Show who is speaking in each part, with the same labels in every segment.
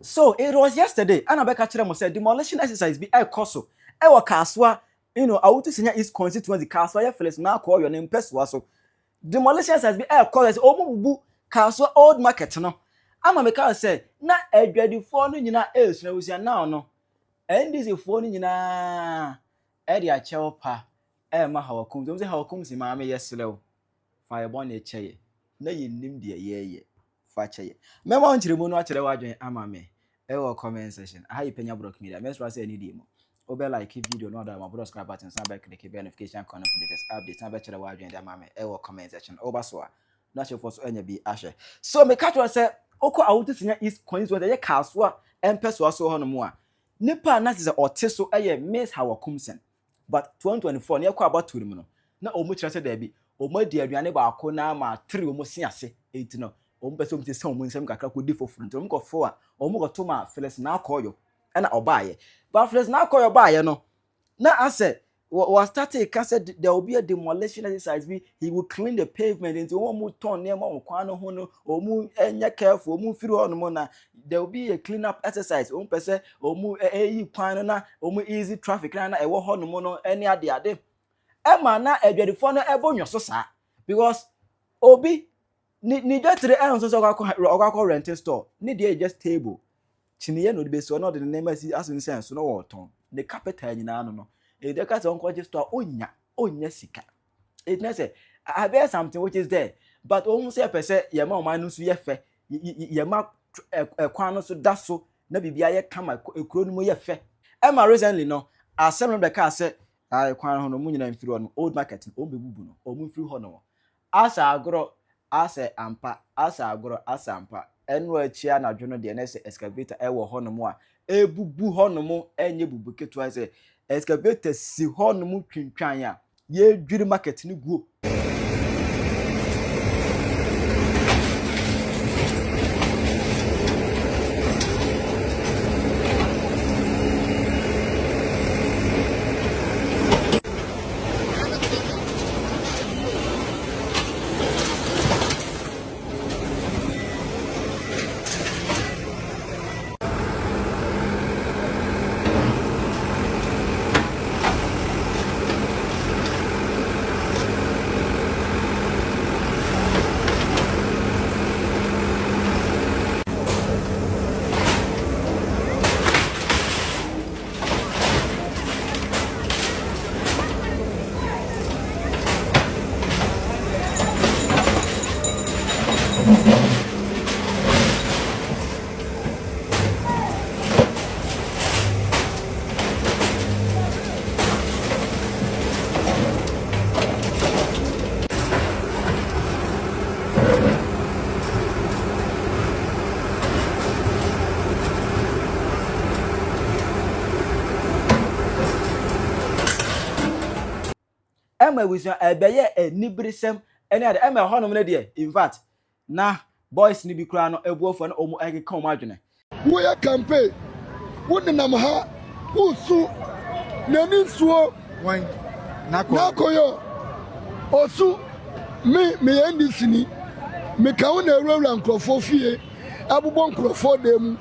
Speaker 1: So it was yesterday ɛna bɛka kyerɛ mo sɛ demolition exercise bi ɛrekɔ so ɛwɔ Kasoa, Awutu Senya East constituency, Kasoa yɛ Phyllis Naa Koryoo ne mpɛsoa so. Demolition exercise bi ɛrekɔ so sɛ wɔn bubu Kasoa old market no ama meka sɛ na adwadifoɔ no nyinaa ɛresua abusua. Now no, NDC foɔ no nyinaa ɛde akyɛw pa ɛrema Hawa Koomson. Wɔn sɛ Hawa Koomson maame, yɛ serew fa yɛ bɔne kyɛ yɛ na yɛnnim deɛ yɛreyɛ, fa kyɛ yɛ. Mɛma wo nkyerɛmu no akyerɛ w'adwene ama me ɛwɔ comment section. Aha yi Panya Brock Media. Mɛsra sɛ ɛne die mu wobɛ like video no, ɔda ma subscribe button, san bɛ click bell notification icon for latest updates, san bɛkyerɛ w'adwene de ama me ɛwɔ comment section. Woba so a na ahyɛfoɔ so anya bi ahwɛ. So meka kyerɛ sɛ wokɔ Awutu Senya East constituency, ɛyɛ Kasoa mpɛsoa so hɔ nom a, nipa a na sɛ ɔte so ɛyɛ Miss Hawa Koomson, but 2024 ne yɛkɔ abatoɔ no mu no, na wɔn kyerɛ sɛ daabi, wɔn adi aduane baako na ama tere wɔn si ase, eti no wɔn pɛ sɛ wɔn ti sɛ wɔn nsam kakra kɔ di foforɔ, nti wɔn kɔfo a wɔn kɔto ma Phyllis Naa Koryoo ɛna ɔbaayɛ. But Phyllis Naa Koryoo baayɛ no, na asɛ wɔ wɔ start ka sɛ there will be a demolition exercise bi, he will clean the pavement, nti wɔn mu tɔn nneɛma wɔ kwan no ho no, wɔn mu nyɛ careful, wɔn mu firi hɔ nom na there will be a clean up exercise. Wɔn pɛ sɛ wɔn mu ɛyi kwan no na wɔn mu easy traffic na ɛwɔ hɔ nom no ɛne ade ade ɛma na adwadifoɔ no ɛbɔ nwɔ so saa, because obi ne dwetire ɛnso sɛ ɔkɔ akɔ renting store ne deɛ yɛ just table kyiniiɛ na ɔde besi hɔ na ɔde ne nneɛma si asensɛn so na wɔretɔn ne capital nyinaa no èdè kasa ɔnkɔgye store, onya sika. Èdè na sɛ abɛyɛ something which is there, but ohun sɛ ɛpɛ sɛ yɛma ɔman no nso yɛ fɛ, yɛma ɛkwan no so da so na biribi ayɛ kama, ekuro no mu yɛ fɛ. Ɛma recently no, asɛm no bɛka sɛ ayi kwan ho no mu nyinaa mfiri hɔ no, old market no wɔn bɛbubu no, wɔn mfiri hɔ no. Asa agorɔ asɛ ampa, asa agorɔ asa ampa. Ɛno akyi anadwo no deɛ, na sɛ excavator ɛwɔ hɔnom a ebubu hɔnom, ɛnyɛ bubu ketewa, sɛ excavator si hɔnom twintwan a yɛdwiri market no guo. Ɛma abusua ɛbɛyɛ aniberesɛm ɛne ade ɛma ɛhɔnom no deɛ, in fact, na boys no bi koraa no abuafoɔ na wɔn ɛkeka wɔn adwene.
Speaker 2: Woyɛ campaign, wonenam ha, wosu n'ani nsuo.
Speaker 3: Wɔn n'akɔ.
Speaker 2: N'akɔyɔ osu. Me meyɛ NDC ni, meka wo na ewurawura nkurɔfoɔ fie, ɛbobɔ nkurɔfoɔ dan mu,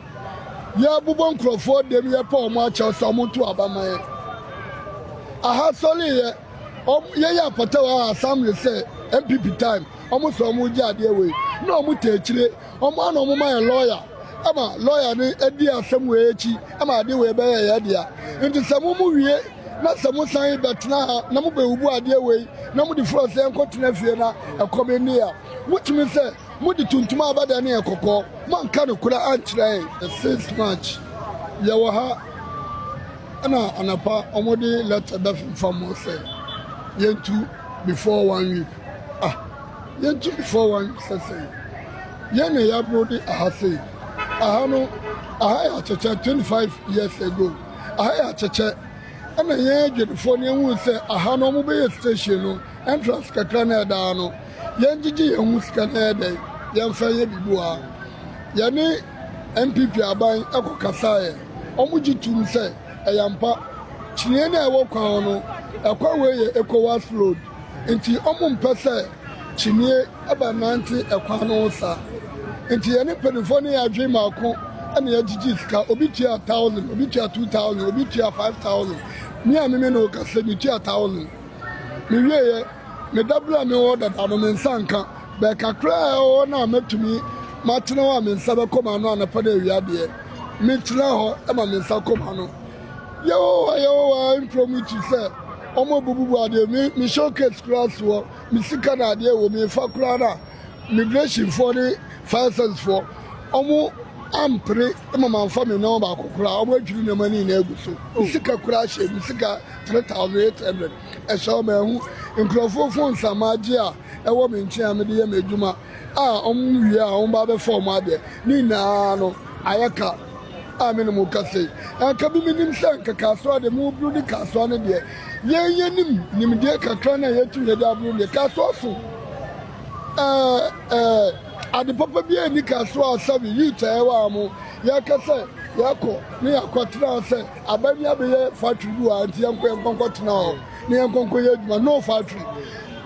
Speaker 2: yɛbobɔ nkurɔfoɔ dan mu, yɛpɛ ɔmo akyɛw sɛ ɔmo to aba ma yɛn. Aha sɔre yɛ ɔmo yɛyɛ apata wɔ ha assembly sɛ NPP time, ɔmo sɛ ɔmo gye adeɛ wei na ɔmo tɛ akyire, ɔmo ana ɔmo ma yɛ lawyer, ama lawyer no adi asɛm wei akyi ama adeɛ wei bɛyɛ yɛ dea. Nti sɛ mo mo wie na sɛ mo san bɛtena ha na mo bɛwubu adeɛ wei na mo de fura sɛ nkɔtena fie na ɛkɔm ani a, motumi sɛ mode tuntum a abɛda ne yɛ kɔkɔɔ, moanka no kora ankyerɛ yɛn. 6 March yɛwɔ ha, ɛna anapa ɔmode letter bɛfemfa mo sɛ yɛntu before one week. Ah, yɛntu before one week sɛ sɛ yɛn na yɛaboro de aha sei. Aha no, aha yɛ akyekyɛ 25 years ago, aha yɛ akyekyɛ, ɛna yɛn adwadifoɔ no yɛn sɛ aha no ɔmo bɛyɛ station no entrance kakra na ɛdaa no, yɛn gyegye yɛn ho sika na yɛ dɛ yɛmfa yɛ biribi wɔ ha. Yɛne NPP aban ɛkɔ kasa yɛ, ɔmo gye tum sɛ ɛyɛ ampa, kyiniiɛ no a ɛwɔ kwan no, ɛkwan wei yɛ ECOWAS road, nti ɔmo mpɛ sɛ kyiniiɛ ɛbɛ nante ɛkwan no ho saa. Nti yɛne mpanimfoɔ no yɛ adwene maako. Ɛna yɛgyegye sika, obi tua 1000, obi tua 2000, obi tua 5000. Me a me me ne wo kasa yi, metua 1000. Mewieɛ, me dabere a mewɔ dada no, me nsa nka. Bɛɛ kakra a ɛwɔ hɔ no a mɛtumi matena hɔ a me nsa bɛkɔ m'ano anɔpa ne awia deɛ, metena hɔ ma me nsa kɔ m'ano. Yehowa, Yehowa mprɔmiti sɛ wɔn abububu adeɛ, me showcase koraa si hɔ, me sika na adeɛ wɔ mu, mefa koraa no a, Migration foɔ ne fire service foɔ ɔmo ampere ma manfa me nneɛma baako koraa, ɔmo adwiri nneɛma no nyinaa agu so. Me sika koraa hyɛ me sika 3800 ɛhyɛ hɔ. Mahu nkurɔfoɔ phones a magye a ɛwɔ me nkyɛn a mede yɛ m'adwuma a ɔmo wie a ɔmo ba bɛfa ɔmo adeɛ ne nyinaa no ayɛ ka a me ne mo kasa yi. Anka bi menim sɛ anka Kasoa deɛ mo building Kasoa no deɛ yɛn yɛnim nimdeɛ kakra no a yɛtumi yɛde aburo deɛ Kasoa so. Ɛɛ ɛɛ ade papa biara nni Kasoa a sɛbe youth a ɛwɔ ha mo yɛka sɛ yɛkɔ ne yɛakɔtena hɔ sɛ aban bi abɛyɛ factory bi wɔ ha nti yɛnkɔ yɛnkɔ nkɔtena hɔ ne yɛnkɔ nkɔyɛ adwuma. No factory.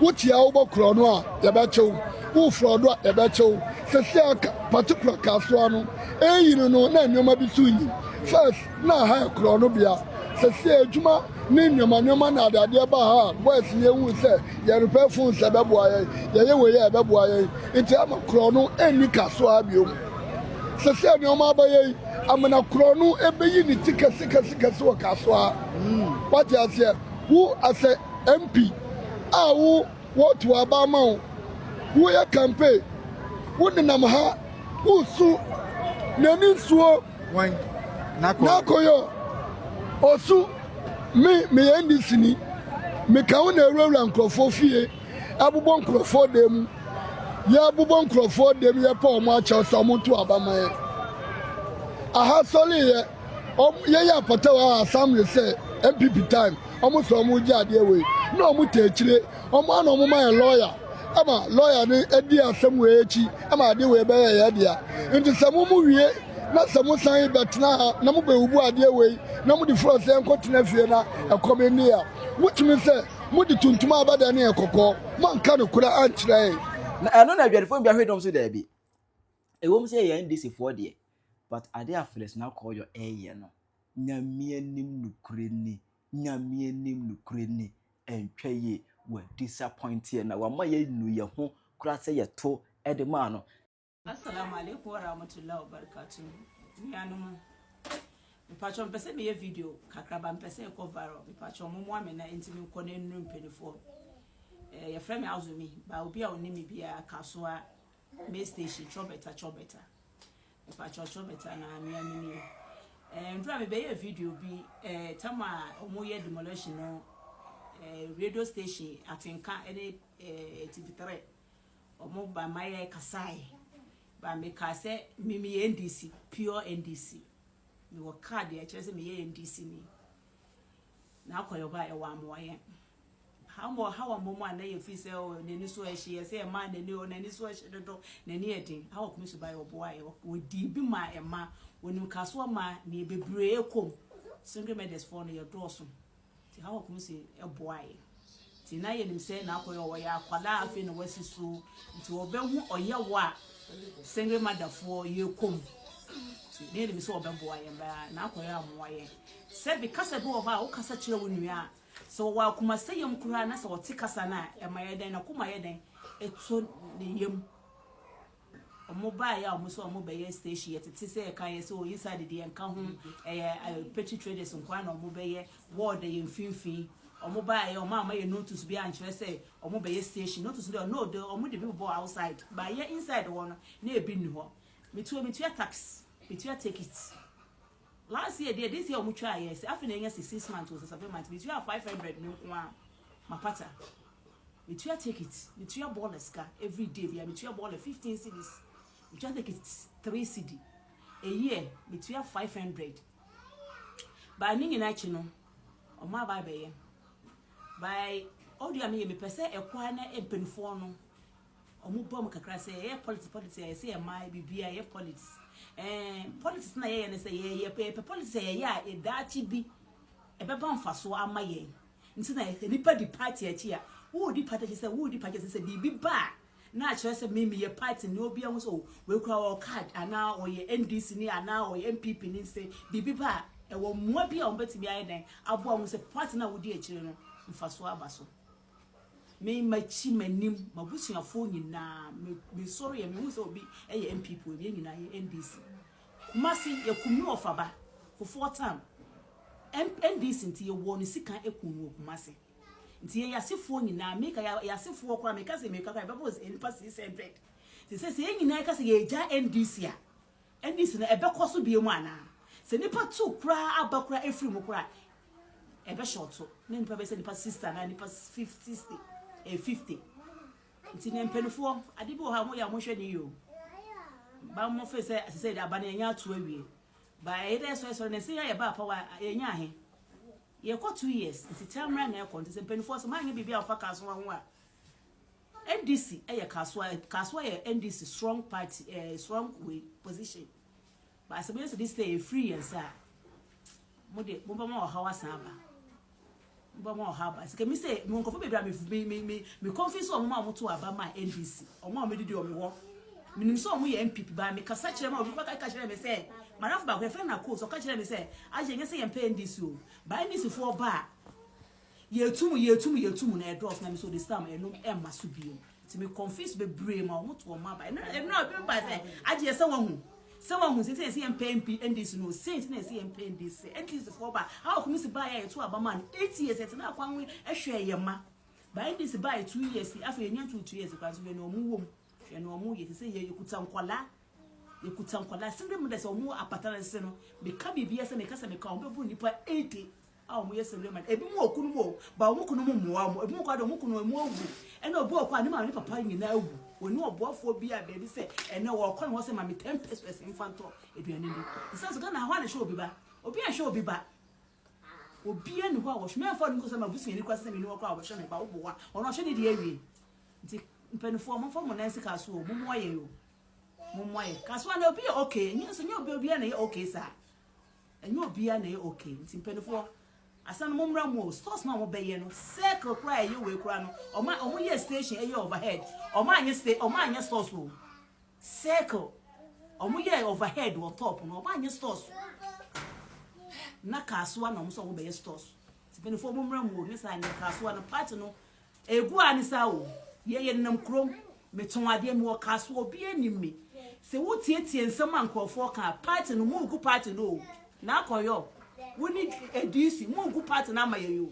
Speaker 2: Wote a wobɔ korɔ no a yɛbɛkye wo, wofrɔ do a yɛbɛkye wo. Sɛsi a particular Kasoa no ɛyiri no na nneɛma bi so nyi. First na ha yɛ korɔ no bea. Sɛsi a adwuma ne nneɛma nneɛma na adeadeɛ ba ha a boys no yɛhu sɛ yɛ repair phones ɛbɛboa yɛn, yɛyɛ wei a ɛbɛboa yɛn, nti ama korɔ no ɛnni Kasoa biom. Sɛsɛ nneɛma abɛyɛ yi amena korɔ no ɛbɛyi ne ti kɛse kɛse kɛse wɔ Kasoa. Wate aseɛ? Wo as a MP a wo wɔto aba ama wo, woyɛ campaign, wo nenam ha wosu n'ani nsuo. N'akoyɔ osu. Me, meyɛ NDC ni. Meka ho na ɛwurawura nkurɔfoɔ fie, ɛbobɔ nkurɔfoɔ dan mu. Yɛbobɔ nkurɔfoɔ dan mu, yɛpɛ wɔn akyɛw sɛ wɔn nto aba ma yɛn. Aha sɔreeɛ, yɛyɛ apata wɔ ha assembly sɛ NPP time, wɔn sɛ wɔn gye adeɛ wei. Na wɔn tɛ akyire, wɔn ana wɔn ma yɛ lawyer. Ɛma lawyer no adi asɛm wei akyi, ɛma adeɛ wei bɛyɛ yɛ dea. Nti sɛ mo mo wie na sɛ mo san bɛtena ha na mo bɛbubu adeɛ wei na mo de fura sɛ yɛnkɔ tena fie na ɛkɔm nni a, motumi sɛ mo de tuntum a bɛda ne yɛ kɔkɔɔ, moanka nokorɛ ankyerɛ yɛn.
Speaker 1: Na ɛno na adwadifoɔ bi ahwɛ dɔm so daabi. Ɛwom sɛ yɛyɛ NDC foɔ deɛ, but adeɛ a Phyllis Nakɔyɔ ɛreyɛ no, Nyame anim nokorɛ ni, Nyame anim nokorɛ ni, ɛntwa yie. Wa disappoint yɛn na wama yɛanu yɛn ho koraa sɛ yɛto de maa no.
Speaker 3: Assalamu alaikum warahmatullahi wabarakatuh. Nuanom, mepatwɔ mpɛ sɛ meyɛ video kakra ba mpɛ sɛ ɛkɔ viral. Mepatwɔ mo mmoa me na ntumi nkɔ na nnuru mpanimfoɔ. Eh, yɛfrɛ me Azumi, ba obi a ɔnim me biara Kasoa May Station Chobeta Chobeta. Mepatwɔ Chobeta na mea me nie. Eh, ndura mebɛyɛ video bi eh, tam a wɔyɛ demolition no eh, radio station Atenka ne eh, TV3. Ɔmo ba ma yɛ kasae ba me kaa sɛ me meyɛ NDC pure NDC me wɔ card a ɛkyerɛ sɛ meyɛ NDC ni na akɔyɛ ɔba ɛwɔ amoa yɛn ha mo ha wɔ mo a na yɛ fi sɛ o n'ani so ɛhye yɛ sɛ ɛma n'ani o n'ani so ɛhye dodo n'ani yɛ den ha wɔ kumi so ba yɛ ɔboa yɛ wɔdi bi ma ɛma wɔnim kasoɔ ma ne bebree kɔm single mothers foɔ no yɛ dɔɔso. Nti Hawa Kumsi boaeɛ. Nti na yɛnim sɛ n'akɔyɛ ɔyɛ akwadaa afei na wasi so nti ɔbɛhu ɔyaw a single mother foɔ yɛkɔ mu. Nti na yɛnim sɛ ɔbɛboa yɛn baa n'akɔyɛ amoa yɛn. Sɛbi kasa bi wɔ hɔ a wokasa kyerɛ wo nua a sɛ ɔwɔ akomasɛyam koraa na sɛ ɔte kasa no a ɛma yɛ dɛn n'akoma yɛ dɛn ɛtɔ ne yam. Ɔmo baeɛ a ɔmo sɛ ɔmo bɛyɛ station yɛ tete sɛ yɛka yɛ sɛ o inside deɛ nka ho ɛyɛ petty traders nkoa na ɔmo bɛyɛ ward ɛyɛ mfimfini ɔmo baeɛ ɔmo ama yɛ notice bi ankyerɛ sɛ ɔmo bɛyɛ station notice deɛ no de ɔmo de bi bɔ outside ba yɛ inside hɔ no na ebi nni hɔ metua metua tax metua ticket last year deɛ this year ɔmo twa yɛ sɛ afei na enya sɛ 6 months or 7 months metua 500 ne nko a mapata. Metua ticket, metua bɔɔla sika everyday bia metua bɔɔla 15 cedis, metua ticket 3 cedi a year, metua 500. By ne nyinaa akyi no, ɔmo aba abɛyɛ. By audio a meyɛ mepɛ sɛ ɛkɔ na mpanimfoɔ no ɔmo bɔ mu kakra sɛ ɛyɛ politics politics ɛyɛ sɛ ɛma biribi a ɛyɛ politics politics na yɛyɛ no sɛ yɛyɛ pɛ politics a yɛyɛ a ɛdaakye bi ɛbɛba mfasoɔ ama yɛn. Nti na nipa di party akyi a wodi party akyi sɛ wodi party akyi sɛ biribi ba a na akyerɛ sɛ me meyɛ party ni obi ahu sɛ oh wei koraa ɔwɔ card anaa ɔyɛ NDC ni anaa ɔyɛ NPP ni sɛ biribi ba a ɛwɔ mmoa bi a wɔbɛtumi ayɛ dɛn aboa ho sɛ party no a wodi akyire no mfasoɔ aba so. Me makyi m'anim m'abusuafoɔ nyinaa me mesɔre yɛ mehu sɛ obi yɛ NPP obi yɛ nyinaa yɛ NDC. Kumasi yɛkum me wɔfa ba Kufuor time NDC nti yɛwɔ ne sika ekum no wɔ Kumasi. Nti yɛn yasefoɔ nyinaa meka yɛ yasefoɔ koraa meka sɛ meka koraa yɛbɛbɔ nnipa 600. Te sɛ sɛ yɛn nyinaa ka sɛ yɛgya NDC a NDC no ɛbɛkɔ so bio mu anaa? Sɛ nnipa tu koraa aba koraa ɛfiri mu koraa ɛbɛ shɔto na nnipa bɛsɛ nnipa 60 anaa nnipa 50 60 eh, 50. Nti ne mpanimfoɔ ade bi wɔ hɔ a moyɛ a monhwɛ ne yie o. Ba mo fe sɛ ɛsɛ sɛ aba no yɛnya ato awie. Ba ɛyɛ dɛ sɔre sɔre na ɛsɛ yɛ yɛba apawa yɛnya ahe. Yɛkɔ 2 years nti kyɛmmerɛ na ɛkɔ nti sɛ mpanimfoɔ sɛ moanyɛ biribi a wɔfa Kasoa ho a NDC ɛyɛ Kasoa. Kasoa yɛ NDC strong party, strong way position. But asɛm yɛ sɛ this day efiri yɛn nsa a mo de mo bɛma ɔhaw asan aba, mo bɛma ɔhaw aba. Sika mi sɛ mo nkɔfo bebree a mi mi mi mi kɔnfi sɛ ɔmo ma ɔmo to aba ma NDC, ɔmo a ɔmo didi ɔmo hɔ, minim sɛ ɔmo yɛ NPP ba. Mi kasa kyerɛ ma obi kɔ ka kyerɛ mi sɛ madamfo baako yɛfrɛ na coach, ɔka kyerɛ mi sɛ agye nyɛ sɛ yɛn pɛ NDC o, ba NDC foɔ ba a yɛtum yɛtum yɛtum na ɛdɔɔso na mi so de sam ɛno ɛma so bio. Nti mi confuse bebree ma ɔmo to ɔmo aba. Ɛno ɛno a obi ba sɛ agye yɛ sɛ wɔn ho sɛ wɔn ho sɛ sɛ yɛn pɛ MP NDC no sɛ sɛ yɛn yɛn pɛ NDC. NDC foɔ ba a ɔkò mi si ba yɛ yɛto aba ma no 8 years ɛtena akwan ho ɛhwɛ yɛn ma ba. NDC ba yɛ 2 years, afei yɛn nyɛ 2 years kwan so hwɛ na ɔmo wɔ mu, hwɛ na ɔmo yɛ sɛ yɛ yɛkuta nkɔla, yɛkuta nkɔla single mother sɛ ɔmo apata ne se no. Meka biribi sɛ meka sɛ meka ɔmo bɛburu nipa 80 a wɔn yɛ single mother. Ebi mu wɔ kunu mu o, ba wɔn kunu mu mmoa wɔn. Ebi mu kɔ adi wɔn kunu mu awu, ɛna obi wɔ kɔ a ne maame ne papa nyinaa awu. Wɔn ɔboafoɔ bi a beebi sɛ ɛnɛ wɔkɔ ne hɔ sɛ maame 10 pesewas nfa ntɔ aduane bi nsan so. Ghana hɔ a na ɛhwɛ obi ba, obi a ɛhwɛ obi ba, obi ani hɔ a wɔhwɛ mɛnfa no nkɔ sɛ ma busuani kora sɛ mi ni wɔ kɔ a wɔhwɛ ne ba wɔbɔ wa ɔno ɔhwɛ ne deɛ awie. Nti mpanimfoɔ momfa mo nan si Kasoa o, mommoa yɛn o, mommoa yɛn. Kasoa na obi yɛ okay, ɛnyɛ nso nyɛ obi obiara na ɛyɛ okay saa, ɛnyɛ obiara na ɛyɛ okay. Nti mpanimfoɔ asan mo mmra mu o. Stores na ɔmo bɛyɛ no circle koraa ɛyɛ wei koraa no, ɔmo ɔmo yɛ station ɛyɛ overhead, ɔmo anyɛ sta ɔmo anyɛ stores o. Circle ɔmo yɛ overhead wɔ top no, ɔmo anyɛ stores na Kasoa na ɔmo sɛ ɔmo bɛyɛ stores. Nti mpanimfoɔ mo mmra mu o, ne saa nyɛ Kasoa no party no egu a ne saa o. Yɛ nenam kurom metɔn adeɛ mi wɔ Kasoa, obi anim mi sɛ wotietie nsɛm a nkurɔfoɔ ka. Party no mu gu party no o, na akɔyɔ wo ne NDC mu gu party no ama yɛ o,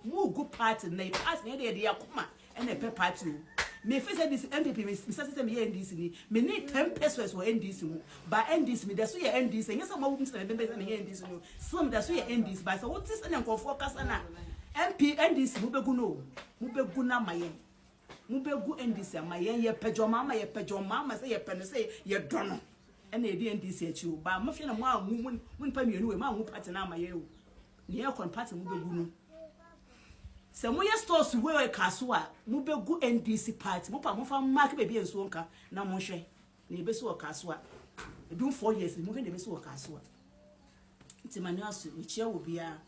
Speaker 3: mu gu party na party no yɛ de yɛde akoma ɛna ɛpɛ party o. Mefi sɛ NDC NPP misa sɛ meyɛ NDC ni, me ne 10 pesewas wɔ NDC mu ba. NDC mi da so yɛ NDC, ɛnyɛ sɛ mo awu ntina mebɛbɛ sɛ meyɛ NDC no still mi da so yɛ NDC. Ba sɛ wote sɛ ne nkurɔfoɔ kasa na MP NDC mo bɛgu no o, mo bɛgu no ama yɛn, mo bɛgu NDC ama yɛn. Yɛ pɛ John Mahama, yɛ pɛ John Mahama sɛ yɛpɛ no sɛ yɛdɔ no ɛna yɛdi NDC akyi o. Ba mo hwɛ na mo anwu mo mo nipa mmienu wei mo anwu party no ama yɛn o, nea ɛkɔ no party mo bɛgu no. Sɛ moyɛ stores wei Kasoa a mobɛgu NDC party mo pa mofa mark baabi a nsuo nka na monhwɛ na yɛbɛsi wɔ Kasoa edum 4 years mohwɛ na yɛbɛsi wɔ Kasoa. Nti ma ne aso mekyia wɔ biara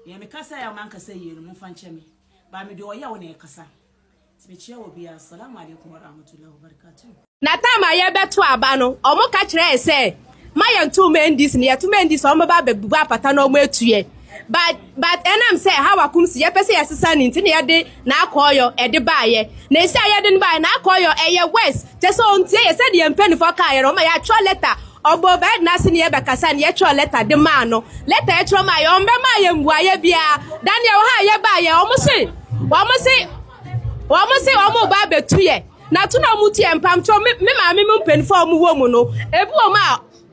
Speaker 3: nea meka sɛ a mankasa yie no momfa nkyɛ me ba mede ɔyɛ wo na ɛkasa. Nti mekyia wɔ biara. Assalamu alaikum warahmatullahi wabarakatuh.
Speaker 4: Na time a yɛbɛto aba no, ɔmo ka kyerɛ yɛ sɛ ma yɛn to ma NDC no, yɛto ma NDC, ɔmo ba abɛbubu apata na ɔmo atu yɛ. But ɛnam sɛ Hawa Koomson yɛpɛ sɛ yɛsesa ne nti na yɛde n'akɔɔyɔ ɛde baayɛ. Na esi a yɛde no baayɛ n'akɔɔyɔ ɛyɛ west kyɛ sɛ ɔntie yɛ sɛdeɛ mpanimfoɔ kaa yɛ no. Ɔma yɛatwerɛ letter ɔbɔ bɛɛ n'ase ne yɛbɛkasa ne yɛtwerɛ letter de maa no. Letter yɛtwerɛ maa yɛ, ɔmbɛma yɛ mbuayɛ biara. Daniel wɔ ha a yɛbaayɛ, ɔmo se ɔmo ba abɛtu yɛ na to na ɔmo tu yɛ mpamtɔ. Me maame mu mpanimfoɔ a ɔmo wɔ mu no, ebi wɔ mu a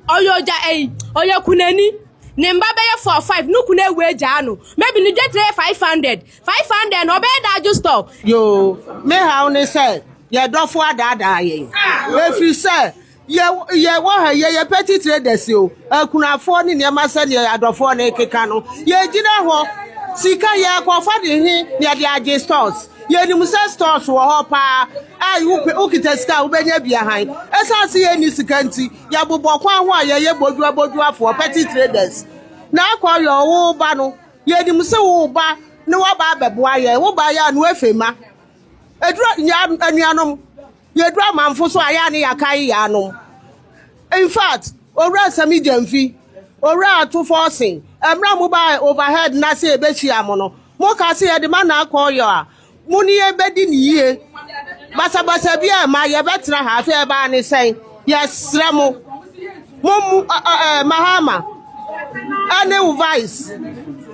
Speaker 4: ɔyɛ ɔgya ɛyi ɔyɛ kunani, ne mba bɛyɛ four five, ne kunu ewu egyaa no, maybe ne dwetire yɛ 500 500 na ɔbɛyɛ daadwo store.
Speaker 5: Yoo, me haw ne sɛ yɛdɔfo adaadaa yɛn ɛfiri sɛ yɛwɔ ha yɛyɛ petty traders o, akunafoɔ ne nneɛma sɛdeɛ adɔfoɔ ne keka no. Yɛgyina hɔ sika yɛkɔfa de he na yɛde agye stores. Yɛnim sɛ stores wɔ hɔ paa a wokita sika a wobɛnya bi ahan. Ɛsiane sɛ yɛnni sika nti yɛbobɔ kwan ho a yɛyɛ bodua boduafoɔ, petty traders. Na akɔ yɛ wo ba no, yɛnim sɛ wo ba ne woaba abɛboa yɛn, wo ba yɛ a no efe ma ɛduru anuanom. Yɛduru amanfo so a yɛ a ne yɛakae yɛn anom. In fact, Owura Sami Gyamfi, Owura Ato Forson, mmerɛ a mobaa overhead no ase yɛbɛhyia mo no, mokaa sɛ yɛde ma na akɔ yɔ a, mo ne yɛn bɛdi no yie. Basabasa bi a ɛma yɛbɛtena ha afei ɛbaa ne sɛn? Yɛsrɛ mo, mo mu ɛɛ Mahama ɛne wo vice,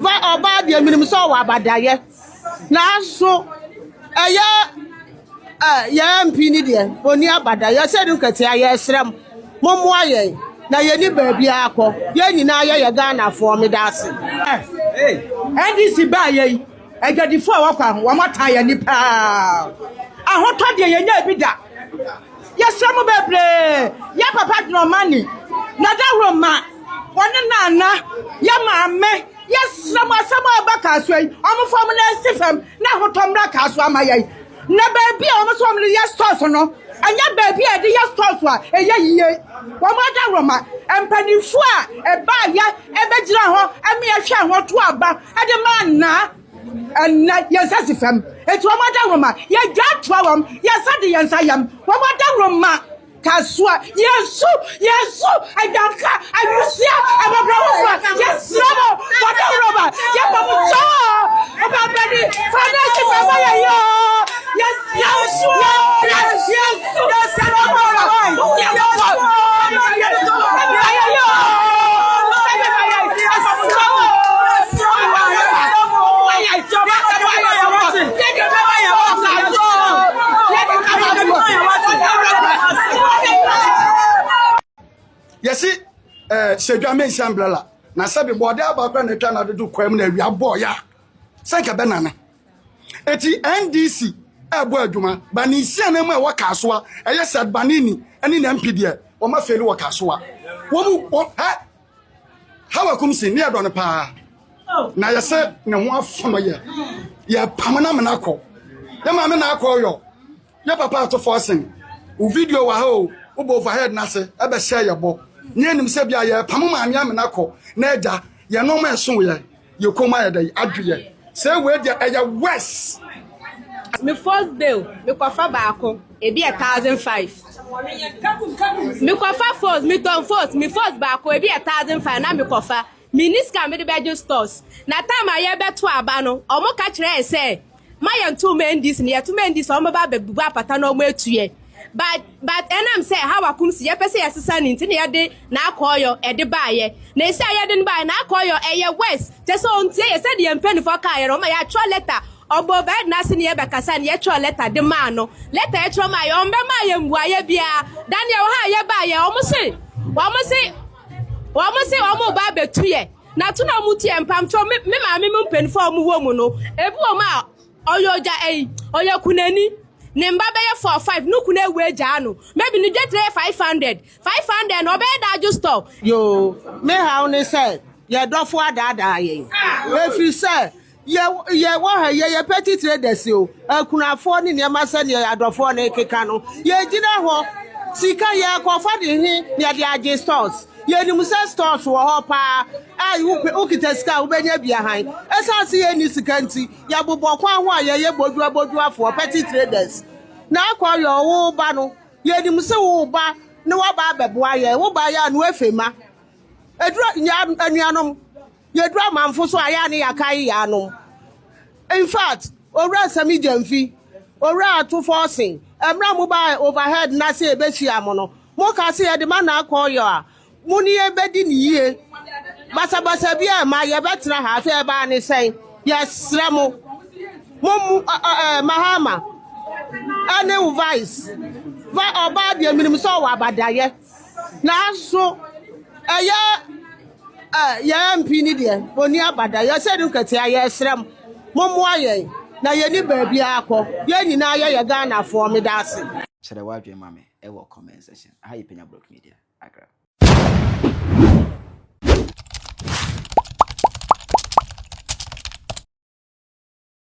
Speaker 5: ɔbaa deɛ menim sɛ ɔwɔ abadayɛ. Nanso ɛyɛ ɛ yɛn MP ni deɛ ɔni abada yɛsɛ no nkatia yɛsrɛ mo mommoa yɛn na yɛni baabi akɔ yɛn nyinaa yɛyɛ Ghanafoɔ meda ase.
Speaker 6: NDC baa yɛ yi adwadifoɔ a wɔkɔ ho wɔn atan yɛn ani paa ahotɔ deɛ yɛnya bi da yɛsrɛ mo bebree yɛ papa dwene na dawuro ma wɔne nana yɛ maame Yɛsrɛ mo asɛm a ɛba Kasoa yi, wɔmfa wɔn nan nsi fam na ahotɔ mmra Kasoa ma yɛn. Na baabi a wɔn nso wɔn de yɛ stores no, ɛnyɛ baabi a yɛde yɛ stores a ɛyɛ yie. Wɔn adaworoma, mpanimfoɔ a ɛbaayɛ ɛbɛgyina hɔ ɛme ɛhwɛ ho to aba ɛde ma nnaa ɛnɛ yɛn nsa si fam. Eti wɔn adaworoma, yɛdwa toa wɔn, yɛn nsa de yɛn nsa yam. Wɔn adaworoma. Kasoa, yɛsu, yɛsu, agyanka, awusia, abɔbrɔfoɔ, yɛsrɛ mo, bɔdɔ rɔba, yɛbɔ mo kyɛw, ɔbabani, fanasi fama yɛ yɔ, yɛsrɛ wo, yɛsrɛ, yɛsu, yɛsrɛ mo, yɛbɔ, yɛ yɔ, yɛsrɛ wo,
Speaker 2: Yɛsi eh, sɛdwa mensi umbrella na sɛbi bɔɔde aba kora na atwa na adodo kwan mu na awia bɔɔ yɛ a sɛ nka bɛnane. Eti NDC ɛbɔ adwuma ba ne nsiane mu a ɛwɔ Kasoa ɛyɛ Seth Banini ɛne ne MP deɛ wɔn afeeli wɔ Kasoa. Wɔn mu wɔn hɛ Hawa Kumsi ne yɛdɔ no paa na yɛsɛ ne ho afono yɛ yɛpam no amena kɔ yɛ maame na akɔ yɔ yɛ papa ato fɔsen wo video wɔ ha o wobɔ overhead no ase ɛbɛhyɛ yɛ bɔ ne anim sɛ bia yɛpam maame amena kɔ na agya yɛ nɔɔma ɛso yɛ yɛ kɔn mu ayɛ dɛ adwe yɛ sɛ wei deɛ ɛyɛ worse.
Speaker 4: Me first bill mekɔfa baako ebi yɛ 1005 mekɔfa first metɔn first me first baako ebi yɛ 1005 na mekɔfa menni sika mede bɛgye stores na time a yɛbɛto aba no ɔmo ka kyerɛ yɛ sɛ ma yɛnto ma NDC no yɛto ma NDC ɔmo bɛba abɛbubu apata na ɔmo atu yɛ but but ɛnam sɛ Hawa Kumsi yɛpɛ sɛ yɛsesa ne nti na yɛde n'akɔɔyɔ ɛde baayɛ na esi a yɛde no baayɛ n'akɔɔyɔ ɛyɛ worse kyɛ sɛ ɔntie yɛ sɛdeɛ yɛn mpanimfoɔ kaa yɛ no ɔma yɛatwerɛ letter ɔbɔ bɛɛ n'ase ne yɛbɛkasa ne yɛtwerɛ letter de maa no letter yɛtwerɛ maa yɛ ɔmbɛmaa yɛ mbuayɛ biara Daniel wɔ ha a yɛbaayɛ ɔmo se wɔn se wɔn se wɔn ba abɛtu yɛ na to na wɔn tu yɛ mpamtɔ me me maame mu mpanimfoɔ a wɔn wɔ mu no ebi wɔ mu a Ɔyɛ ogya ɛyi, ɔyɛ kunani. Ne mba bɛyɛ four five, no kunu ewu egyaa no. Maybe ne dwetire yɛ 500. 500 no, ɔbɛyɛ dɛ agye store.
Speaker 5: Yoo, me haw ne sɛ yɛn dɔfo adaadaa yɛn. Ɛfiri sɛ yɛ yɛwɔ ha yi, yɛyɛ petty traders o, akunafoɔ ne nneɛma sɛdeɛ adɔfoɔ no rekeka no. Yɛgyina hɔ, sika yɛrekɔfa de he na yɛde agye stores. Yɛnim sɛ stores wɔ hɔ paa a wokita sika a wobɛnya bi ahan. Ɛsiane sɛ yɛnni sika nti, Yɛbobɔ kwan ho a yɛyɛ bodua-boduafoɔ, petty traders. Na akɔ yɛ wo ba no, yɛnim se wo ba ne waba abɛboa yɛn. Wo ba yɛ a no efe ma. Eduru nya anuanom, yɛduru amanfo so a yɛ a ne yɛakae yɛ anom. In fact, Owura Sami Gyamfi, Owura Ato Forson, mmerɛ a mobaa overhead no ase yɛbɛhyia mo no, mokaa se yɛde ma na akɔ yɔ a, Mo ne yɛn bɛdi no yie. Basabasa bi a ɛma yɛbɛtena ha afei ɛbaa ne sɛn? Yɛsrɛ mo, mo mu ɛɛ Mahama ɛne wo vice va ɔbaa deɛ menim sɛ ɔwɔ abadayɛ nanso ɛyɛ ɛ yɛn MP ni deɛ ɔni abadayɛ sɛ ne nkatia yɛsrɛ mo mommoa yɛn na yɛni baabi akɔ yɛn nyinaa yɛyɛ Ghanafoɔ meda ase.
Speaker 1: Kyerɛ w'adwene ma me ɛwɔ comment section. Aha yɛ Panya Block Media, Accra.